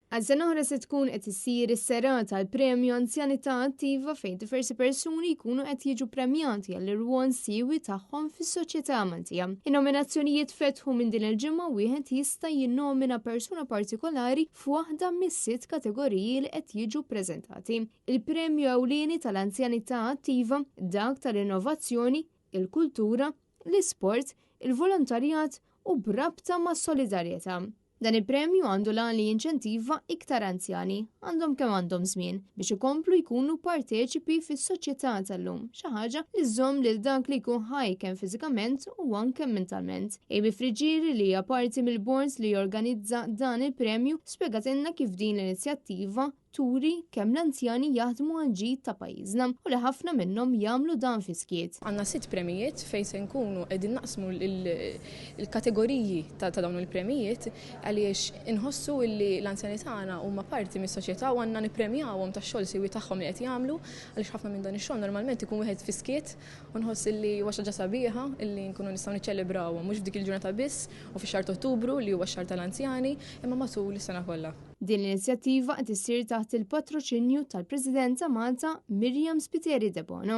Għal sena oħra se tkun qed issir is-serata għall-Premju Anzjanità Attiva fejn diversi persuni jkunu qed jiġu premjati għall-irwol siewi tagħhom fis-soċjetà Maltija. In-nominazzjonijiet fetħu minn din il-ġimgħa wieħed jista' jinnomina persuna partikolari f'waħda mis-sitt kategoriji li qed jiġu ppreżentati. Il-premju ewlieni tal-Anzjanità Attiva, dak tal-Innovazzjoni, il-Kultura, l-Isport, il-Volontarjat u b'rabta mas-Solidarjetà. Dan il-premju għandu l-għan li jinċentiva iktar anzjani, għandhom kemm għandhom żmien, biex ikomplu jkunu parteċipi fis-soċjetà tal-lum, xi ħaġa li żżomm lil dak li jkun ħaj kemm fiżikament u anke mentalment. Amy Friggieri li hija parti mill-bord li jorganizza dan il-premju spjegatilna kif din l-inizjattiva turi kemm l-anzjani jaħdmu għall-ġid ta' pajjiżna u li ħafna minnhom jagħmlu dan fis-skiet. Għandna sitt premijiet fejn se nkunu qegħdin naqsmu l-kategoriji ta' dawn il-premijiet għaliex inħossu li l-anzjani tagħna huma parti mis-soċjetà u għandna nippremjawhom tax-xogħol siewi tagħhom li qed jagħmlu għaliex ħafna minn dan ix-xogħol normalment ikun wieħed fis-skiet u nħoss li huwa xi ħaġa sabiħa li nkunu nistgħu niċċelebrawhom mhux f'dik il-ġurnata biss u fix-xahar t'Ottubru li huwa x-xahar tal-anzjani imma matul is-sena kollha. Din l-inizjattiva qed issir taħt il-patroċinju tal-President ta' Malta Myriam Spiteri Debono.